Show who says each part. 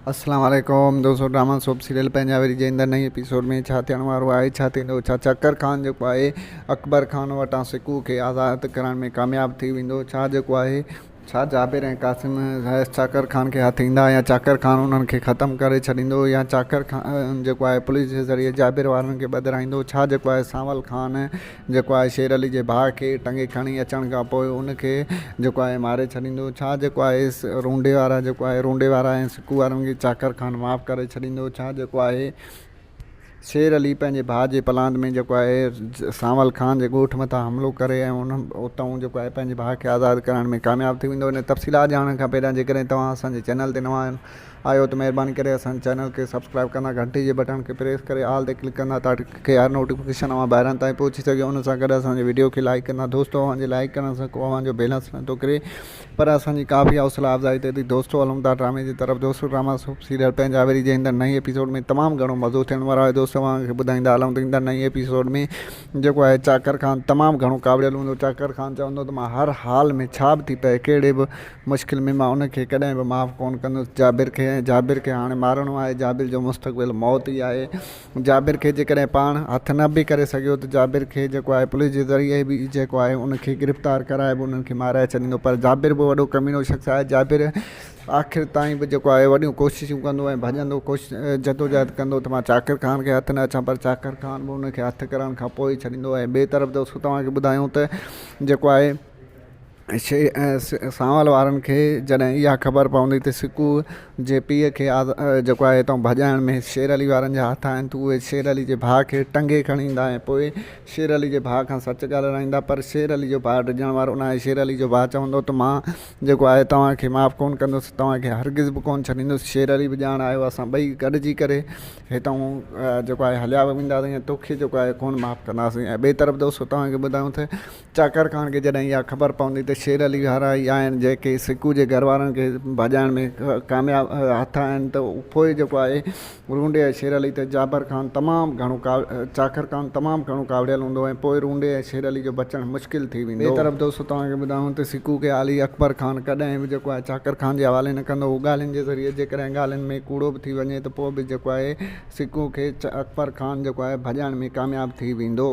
Speaker 1: السلام عليڪم دوستو ڊراما سوپ سيريل پنهنجا وري جي ايندڙ نئين ايپيسوڊ ۾ ڇا ٿيڻ وارو آهي ڇا ٿيندو ڇا چڪر خان جيڪو آهي اڪبر خان وٽان سڪو کي آزاد ڪرائڻ ۾ ڪامياب ٿي ويندو ڇا جيڪو آهي ڇا جابر ۽ قاسم چاڪر خان کي هٿ ايندا يا چاڪر خان انهن کي ختم ڪري ڇڏيندو يا چاڪر خان جيڪو آهي پوليس جي ذريعي جابر وارن کي ٻڌرائيندو ڇا جيڪو آهي سانول خان جيڪو آهي شير علي جي ڀاء کي ٽنگي کڻي اچڻ کان پوء ان کي جيڪو آهي ماري ڇڏيندو ڇا جيڪو آهي رونڊي وارا جيڪو آهي رونڊي وارا ۽ سڪو وارن کي چاڪر خان معاف ڪري ڇڏيندو ڇا جيڪو آهي شير علي پنهنجي ڀاء جي پلاند ۾ جيڪو آهي سانول خان جي ڳوٺ مٿان حملو ڪري ۽ ان اتان جيڪو آهي پنهنجي ڀاء کي آزاد ڪرائڻ ۾ ڪامياب ٿي ويندو ان تفصيلات ڄاڻڻ کان پهريان جيڪڏهن توهان اسان جي چينل تي نوان آهيو ته مهرباني ڪري اسان جي چينل کي سبسڪرائب ڪندا گهنٽي جي بٽڻ کي پريس ڪري آل تي ڪلڪ ڪندا تاڪه هر نوٽيفڪيشن اوهان ڀائرن تائين پهچي سگهي ان سان گڏ اسان جي وڊيو کي لائڪ ڪندا دوستو اوهان جي لائڪ ڪرڻ سان ڪو اوهان جو بيلنس نه ٿو ڪري پر اسان جي ڪافي حوصلا افزائي ٿئي ٿي دوستو هلون ٿا ڊرامي جي طرف دوستو ڊراما سوپ سيريل پنهنجا وري جي ايندڙ نئين ايپيسوڊ ۾ تمام گهڻو مزو ٿيڻ وارو آهي دوستو اوهان کي ٻڌائيندا هلون ته ايندڙ نئين ايپيسوڊ ۾ جيڪو آهي چاڪر خان تمام گهڻو ڪاوڙيل هوندو چاڪر خان چوندو ته مان هر حال ۾ ڇا به ٿي پئي ڪهڙي به مشڪل ۾ مان ان کي ڪڏهن به معاف ڪونه ڪندس. جابر کي ۽ جابر کي هاڻي مارڻو آهي. جابر جو مستقبل موت ئي آهي. جابر کي جيڪڏهن پاڻ هٿ نه به ڪري سگهيو ته جابر کي جيڪو آهي پوليس جي ذريعي به جيڪو آهي ان کي گرفتار ڪرائي به انهن کي مارائي ڇڏيندو پر جابر به وڏو ڪميڻو شخص آهي. جابر آخر تائين به جيڪو آهي وڏيون ڪوششون ڪندو ۽ ڀڄندو ڪوشش جدوجهد ڪندو ته مان چاڪر خان کي هٿ نه اچان پر چاڪر خان به ان کي هٿ ڪرڻ کان پوء ئي ڇڏيندو ۽ ٻئي طرف دوستو توهان کي ٻڌايون ته جيڪو آهي سانول وارن کي جڏهن اها خبر پوندي ته سڪو جي پيء کي جيڪو آهي هتان ڀڄائڻ ۾ شير علي وارن جا هٿ آهن ته اهي شير علي جي ڀاء کي ٽنگي کڻي ايندا ۽ پوء شير علي جي ڀاء کان سچ ڳالهرائيندا پر شير علي جو ڀاء ڊڄڻ وارو ناهي شير علي جو ڀاء چوندو ته مان جيڪو آهي توهان کي معاف ڪونه ڪندس توهان کي هرگز به ڪونه ڇڏيندس شير علي به ڄاڻ آيو اسان ٻئي گڏجي ڪري هتان جيڪو آهي هليا وينداسين ۽ توکي جيڪو آهي ڪونه معاف ڪنداسين ۽ ٻئي طرف دوستو توهان کي ٻڌايون ته چاڪر خان کي جڏهن اها خبر پوندي ته شير علي وارا ئي آهن جيڪي سڪو جي گهر وارن کي ڀڄائڻ ۾ ڪامياب هٿ آهن ته پوء جيڪو آهي رونڊي ۽ شير علي تي جابر خان تمام گهڻو چاڪر خان تمام گهڻو ڪاوڙيل هوندو ۽ پوء رونڊي ۽ شير علي جو بچڻ مشڪل ٿي ويندو. ٻئي طرف دوستو توهان کي ٻڌايون ته سڪو کي عالي اڪبر خان ڪڏهن به جيڪو آهي چاڪر خان جي حوالي نه ڪندو هو ڳالهين جي ذريعي جيڪڏهن ڳالهين ۾ ڪوڙو به ٿي وڃي ته پوء به جيڪو آهي سڪو کي اڪبر خان جيڪو آهي ڀڄائڻ ۾ ڪامياب ٿي ويندو.